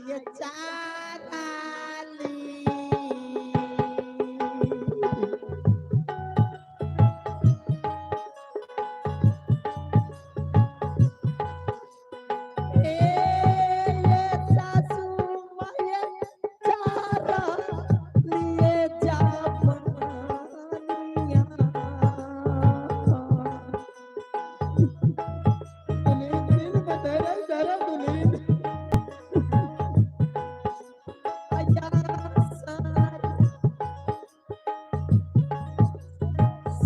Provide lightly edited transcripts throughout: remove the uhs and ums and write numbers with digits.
आये चाराली ए ये सासू माये चारा लिए जा बनिया। दुल्हीन दिल में धैर्य धरा दुल्हीन। आया सार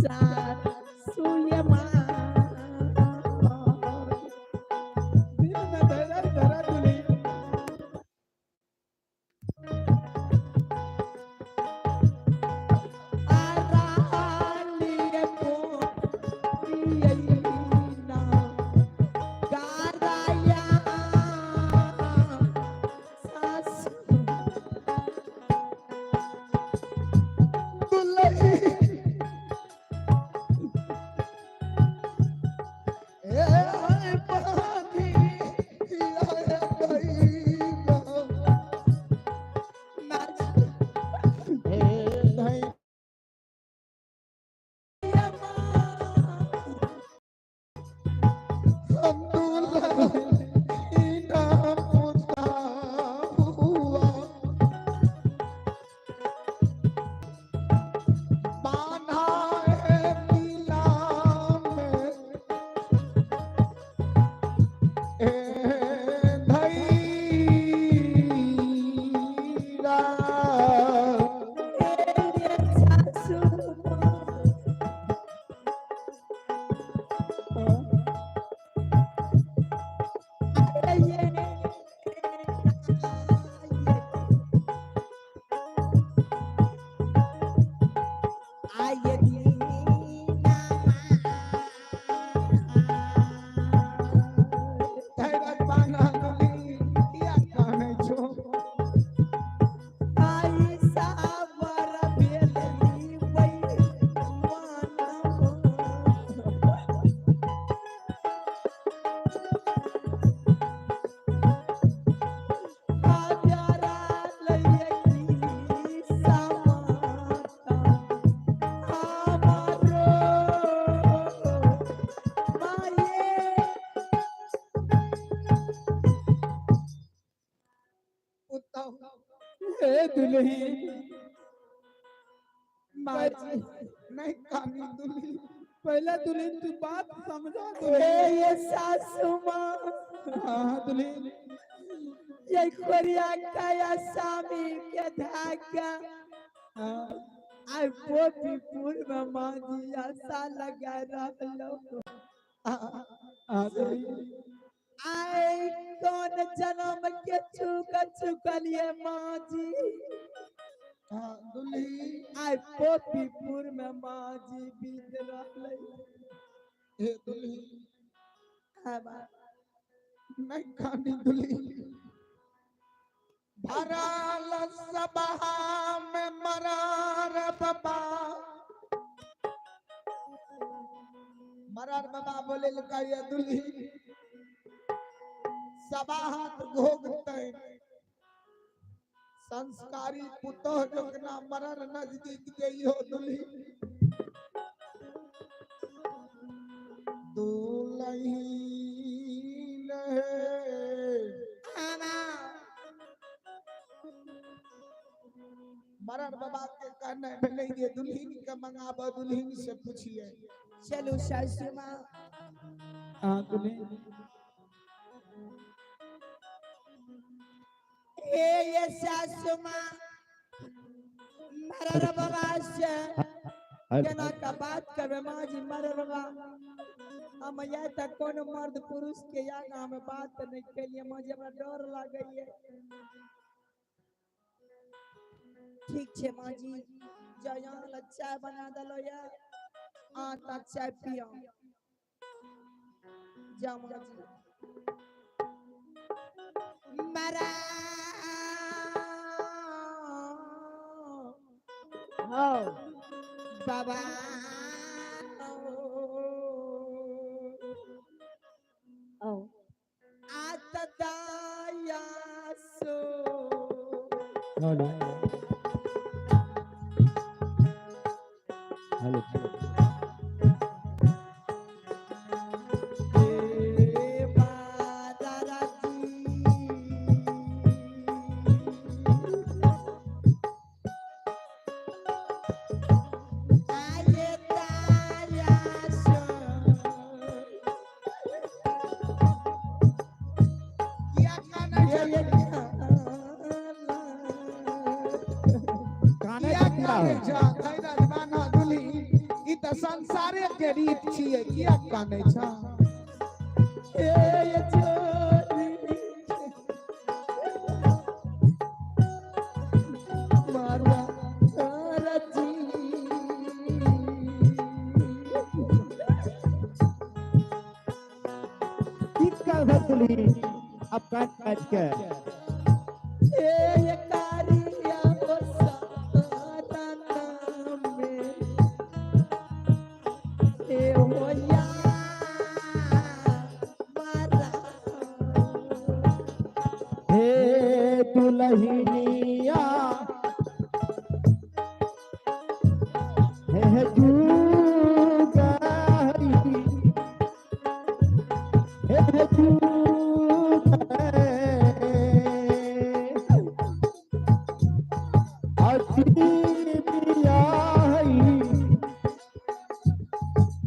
सासू ये माँ दिल में धैर्य धरा दुल्हीन। आरालिए पोरियैना गाराया सासू दुल्हीन ए पानी आया गईबा। माँ नहीं हम दुल्हीन पुता हुआ बान्हा है दिला में ए धैरा। ये सासू ये आये दीना धैरा बान्हा दुल्हीन किया कानै छो। आई सावर बेलली वै प्यारा लई समाता हमारो माये। पुतहु हे दुल्हीन माँ जी नहीं कानी दुल्हीन पहले दुल्हीन तू बात समझा ए दुल्हीन। ये सासू माँ हाँ दुल्हीन ये कोरिया का सामी के धागा हाँ आई पोपीपुर में माँ जी आशा लगा रहलो। हाँ हाँ दुल्हीन आई कौन जन्म के चुक चुकलिए माँ जी। हाँ दुल्हीन आई पोपीपुर में माँ जी बीत रहले। हे दुल्हीन हाँ माँ। नहीं कानी दुल्हीन भरल सभा में मरार बाबा मरार बाबा बोले लगा ये दुल्हीन सभा हाथ घोगते संस्कारी पुतोह जोगना मरर नजदीक जइयो दुल्हीन। दुल्हीन हे हाँ माँ। मरर बाबा के कहने भेलै जे दुल्हीन के मंगाब दुल्हीन से पूछिए। चलो सासू माँ। हाँ दुल्हीन ए ये सासू माँ मरर बाबा से केना का बात करबे माँ जी। मरर बाबा हम या तक कोनो मर्द पुरुष के आगा में बात नहीं केलिए माँ जी, हमरा डर लागैये। ठीक छे माँ जी, जया ला चाय बना देलो या आता चाय पियो जा माँ जी। मरा हाँ बाबा आओ आतदाया सो हेलो हेलो। ए बाजारा जी, आये ताया सो किया कानै ये छै ये काने किया के कीड़ा कानै है। छै धैरज बान्ह दुल्ही, ई तऽ संसारे के रीत छियै, किया कानै छ? ए ये चोरी मारवा जी। की कहबै दुल्ही अब काट काट के? ए ये कारिया हो सताना में ए होया मारा। हे दुल्हनिया, हे जुगारी, हे जुगारी अति बियाही,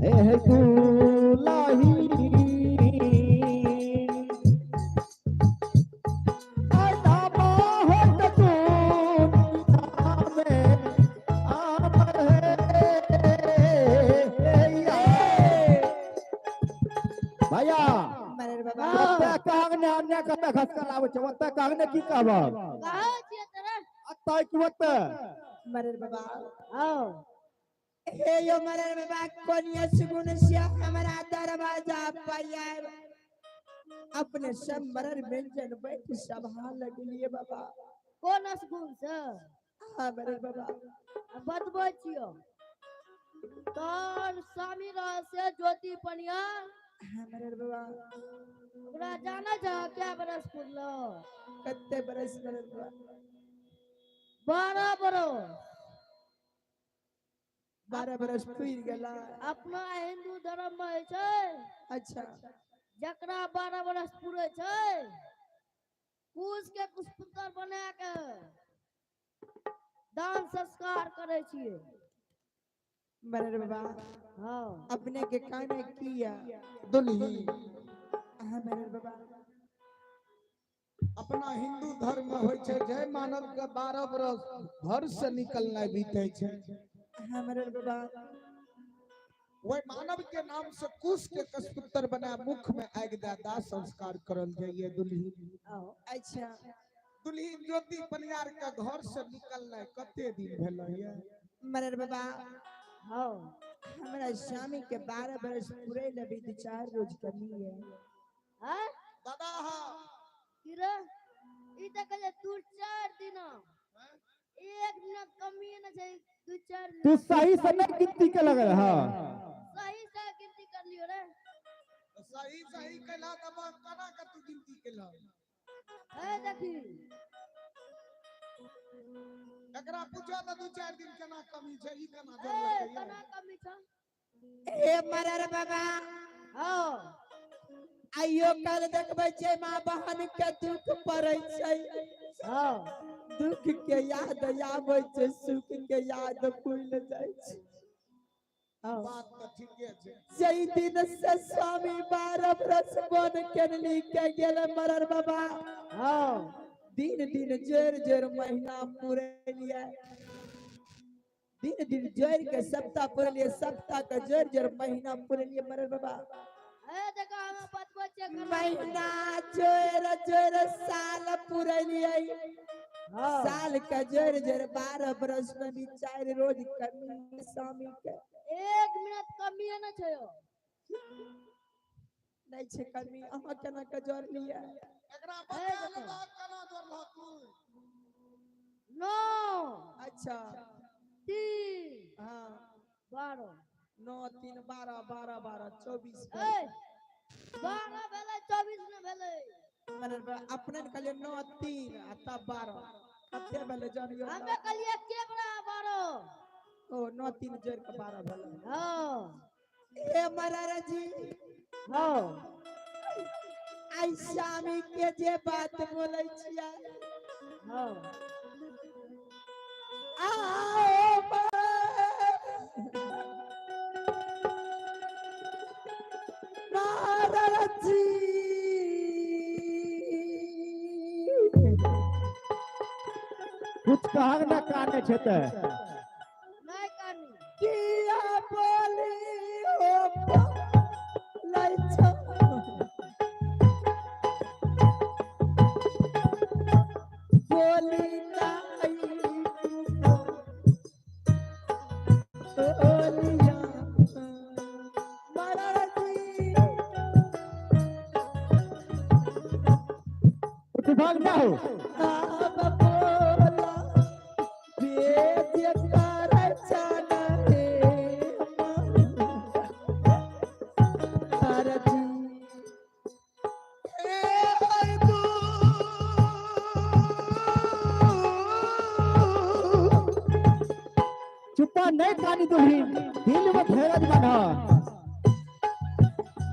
हे दुल्ही भैया। मरे बाबा। ओतऽ कहने अन्य कतऽ घसकल आबै छै, ओतऽ कहने की कहब? कहै छियै तोरा। अतऽ कि ओतऽ? मरे बाबा। हँ। हे यो मरे बाबा, कोनिया सुगुन से हमारा दरवाजा पर आए, अपने सब मरर व्यंजन बैठ सभा लगलिए बाबा। कोन असगुन से? हाँ मरे बाबा। बतबै छियौ, तोहर स्वामी रह से ज्योति पनिया। हाँ मरे बाबा। ओकरा जानै छह कै बरस पुरलो? कत्ते बरस मरे बाबा? 12 बरस। 12 बरस पुर गेला? अपना हिंदू धर्म में होइ छै, अच्छा। जकरा 12 बरस पूरे छै, कुश के कुशपुत्र बना के दान संस्कार करै छियै। मरे बाबा। हँ। अपने के काने किया? दुल्ही। हाँ मरे बाबा। अपना हिंदू धर्म में होइ छै, जय मानव के 12 बरस घर से निकलनाइ बीते छै, हाँ मरे बाबा। वही मानव के नाम से कुश के कशपुत्र बना मुख में आगि दे दाह संस्कार करल जाइए दुल्ही। आओ। अच्छा। दुल्ही ज्योति पनियार के घर से निकलनाइ कते दिन भेलै ये? मरे बाबा। हँ। हमारा स्वामी के 12 बरस पूरे लबी 2-4 रोज कमी है। हैं? दादा हाँ। की रे, ई तऽ कहै 2-4 दिन, एक दिन कमी ने छै, 2-4 दिन। तू सही से नहीं गिनती के लगल हाँ। सही से गिनती कर लियो रे। सही सही कैला तब केना के तू गिनती केला? हे देखी। एकरा पूछो तऽ 2-4 दिन केना कमी छै, ई केना ए जोड़लकै ये? केना कमी छौ? ए मरर बाबा। हँ। आइयो कल देखबै छै माँ बहन के दुख पड़ै छै। हँ। दुख के याद आबै छै, सुख के याद भूल जाइ छै। हँ। बात तऽ ठीके छै। जै दिन से स्वामी 12 बरस बन के के गेल मरर बाबा, हँ। दिन दिन जोर जोर महीना पूरे लिए, दिन दिन जोड़ के सप्ताह पूरे लिए, सप्ताह के जोर जोर महीना पूरे लिए मरर बाबा। ए देखो, हमे बतबै छियै केना। महीना जोर जोर साल पूरे लिए। हँ। साल के जोर जोर 12 बरस में भी 4 रोज कमी स्वामी के। एक मिनट कमी ने छै। नहीं छै कमी, अहाँ केना के जोड़ लिए? एकरा बता ने तऽ केना जोड़लह तू? 9। अच्छा। 3। हाँ। 12। 9 3 12, 12 12 24। ए, 12 भेलै, 24 ने भेलै। मने अपने ने कहलियै 9 3 आ तब 12। कते भेलै जानियो? हमे कहलिए के बड़ा 12। ओ 9 3 जोड़ के 12 भेलै। हाँ। ए मरारा जी। हाँ। आई स्वामी के जे बात बोलै छियै। हाँ। आओ महाराज जी। कुछ कहग न काने छै ते। नहीं कानी। किया बोली हो लै छौ। बोली नाई बोलिया महाराज जी। उठ भाग ना हो। आब बोला वेद कर चना हे महाराज जी। ए हर दू चुप्पा नहीं कानी दुल्ही, दिल में धैर्य बना।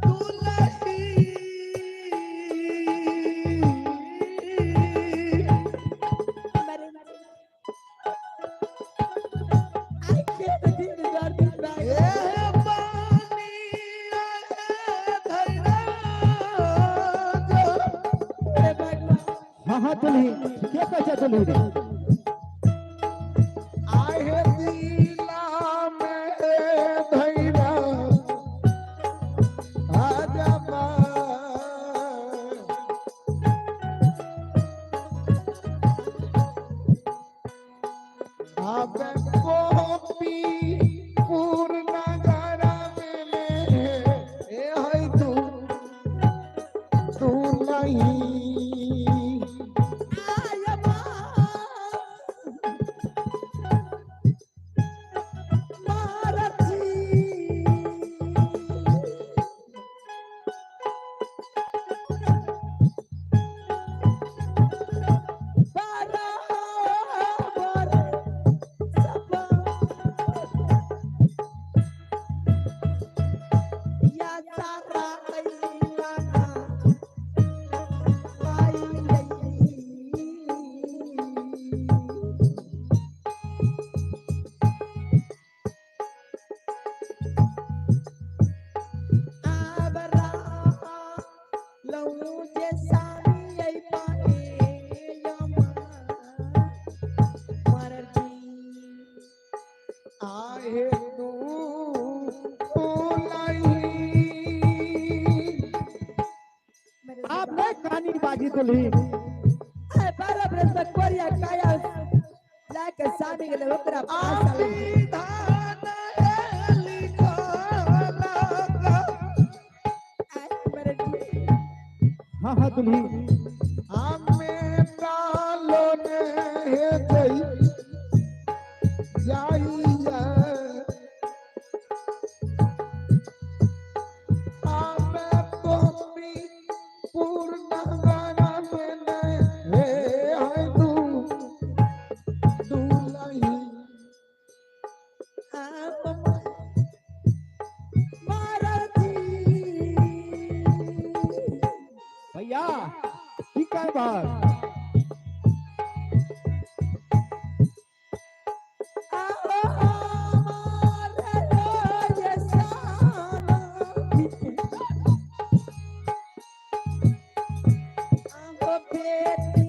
दुलही आई के दिन दर्द ए पानी ए धैर्य हे भगवान। हाँ हाँ दुल्ही, के कहै छै दुल्ही रे? आहे दिला में धैर्य आजमा। आबे गोपी पूर्ण नगर में ए है तू दुलही। आय महाराज जी। बराबर सब या सारा ऐलाना आई गई। आबरा लऊ जे सामी आई पाए यमा मरजी। आहे तू दुलही। आप नहीं कानी बाजी दुल्ही। ए 12 बरस तक कोरिया काया लाके सामी गेले ओकरा पास आला। विधान लिखला। आय मरजी। हाँ हाँ दुल्ही। हमें डालो ने हे जई जाइया। हमें गोपी पूर्ण नगर में हे है तू दुलही। आप महाराज जी। भैया की कहै बात? आओ हमारे सामी। आओ बेटी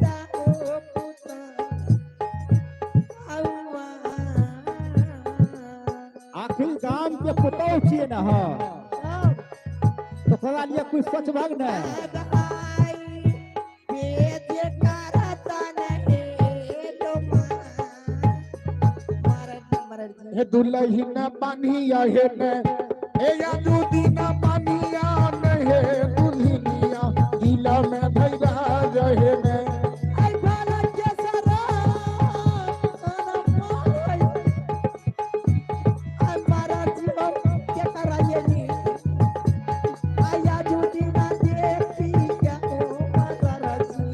ताओ पुता आउआ। आखिर गाम के पुतौह छियै ना हो, तो ओकरा लिए कुछ सोच भाग ने। अब आई वेद करतन हे लोमा। मरद मरद जी। हे दुलही न बान्हिया हे ने हे यादू दीना बान्हिया ने हे दुल्हनिया दिला में धैरा रहे ने। आई भाला के सरा अना माय। आई महाराज जी हो के कराइए नी। आई आजू दीना देखी के ओ महाराज जी।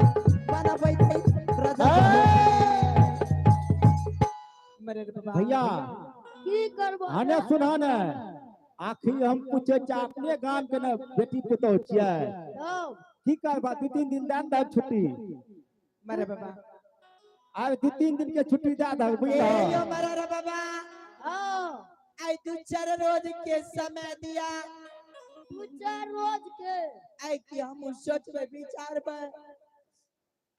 बनाबै छै राजा। भैया की करबो आने सुना ने आखिर हम पूछे छै अपने गाम के ने बेटी पुतोह छियै तब की करबा 2-3 दिन दए दह छुट्टी मरे बाबा आर 2-3 दिन के छुट्टी दए दह ए यो बुझलह मरे रे बाबा हाँ आई 2-4 रोज के समय दिया 2-4 रोज के आई कि हम सोचबै विचारबै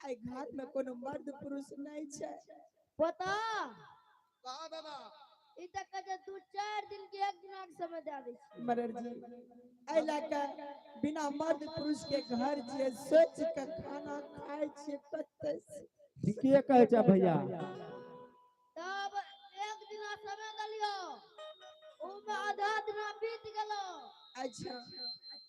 आई घर में कोनो मर्द पुरुष नहीं छै पता कहा दादा ई त कहै छै 2-4 दिन के एक दिना के समय दए दै छी मरर जी एहि लए के बिना मर्द पुरुष के घर छियै सोच के खाना खाय छियै कते से। ठीके कहै छै भैया तब एक दिना समय देलियो ओमे आधा दिना बीत गेलो अच्छा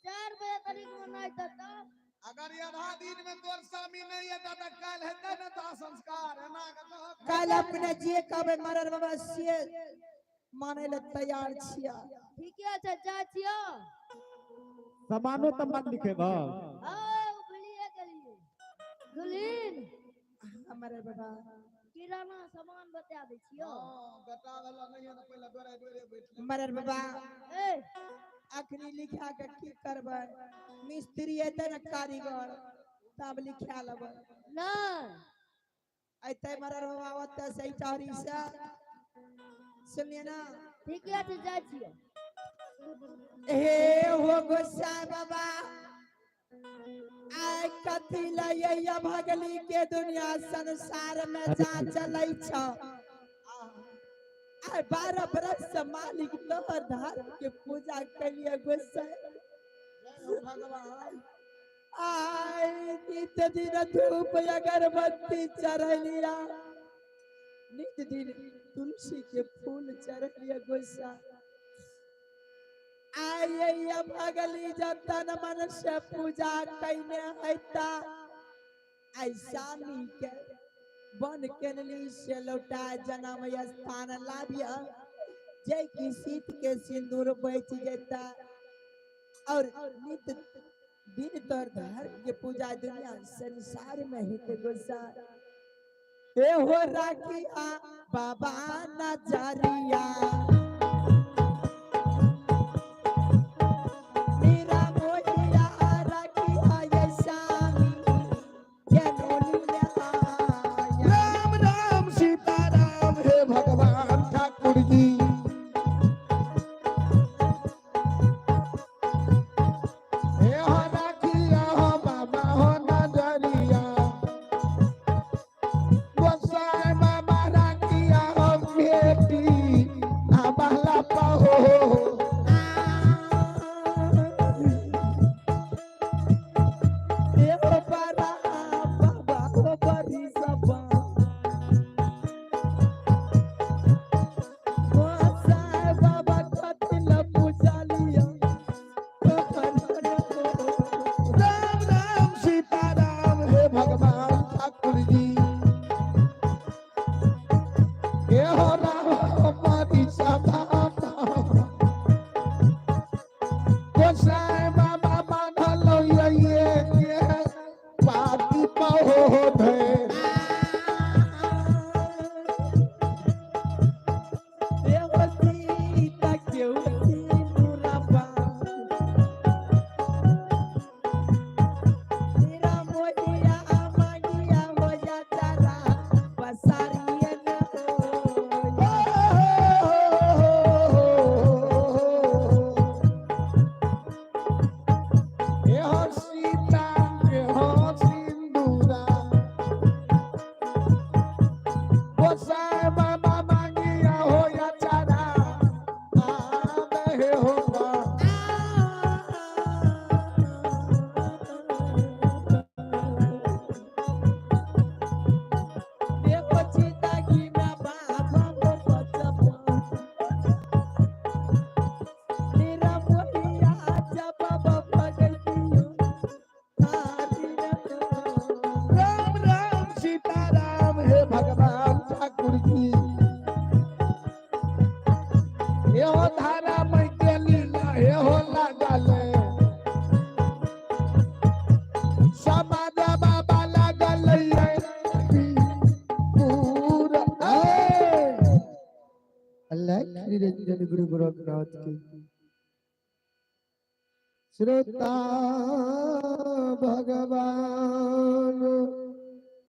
4 बजे तारीख में नहीं त तब अगर ये आधा दिन में तोर स्वामी नहीं है तो कल हेतै ने दाह संस्कार एना के कहब काल्हि अपने जे कहबै मरर बाबा से मानै लए तैयार छियै ठीके छै जाइ छियो सामानो तमान लिखेबह हाँ भूलिए गेलिए दुल्हीन मरर बाबा किराना सामान बता दै छियो हाँ, बेटा वाला नहीं है तो पहले डोरे डोरे बैठ ले मरर बाबा ए अखनी लिखा के की करबै मिस्त्री एतै ने कारीगर तब लिखा लेबै नहीं अतै मरर बाबा ओतऽ से इटहरी से सुनिए ना ठीके छै जाइ छियो हे हो गोसाई बाबा आइ कथी लय भगली के दुनिया संसार में जा चलै छ आइ 12 बरस से मालिक तोहर धर्म के पूजा कलिए गोसाई जय हो भगवान आइ नित दिन धूप अगरबत्ती चढ़लिया नित दिन तुलसी के फूल चढ़लिया गोसाई आइ भगली जतन मन से पूजा कैने हैता आइ स्वामी के वन केनली से लौटा जन्म स्थान लाभिया जय की सीत के सिंदूर बच जेता और नित दिन तोर धर्म के पूजा दुनिया संसार में हित गुस्सा ए हो राखिया बाबा नजरिया मेरा मोहिया राखिया ये स्वामी के नोली आया राम राम सीता राम हे भगवान ठाकुर जी हे हो राखिया हो बाबा हो नजरिया गोसाई बाबा राखिया हो बेटी आ बहला पहो ए हो बड़ा बाबा हो बड़ी सबा गोसाई बाबा कथिल पूजा लिया राम राम सीता राम हे भगवान ठाकुर जी हे हो राम हमारी सभा गोसाई बाबा बांधल ये के पाती पहो धे ए हो सीता के सिंदूरबा तेरा मोहिया मांगिया हो जा तारा पसारिए न हो हो, हो, हो, हो, हो। अल्लाह निरंजन गुरु गोरखनाथ के। श्रोता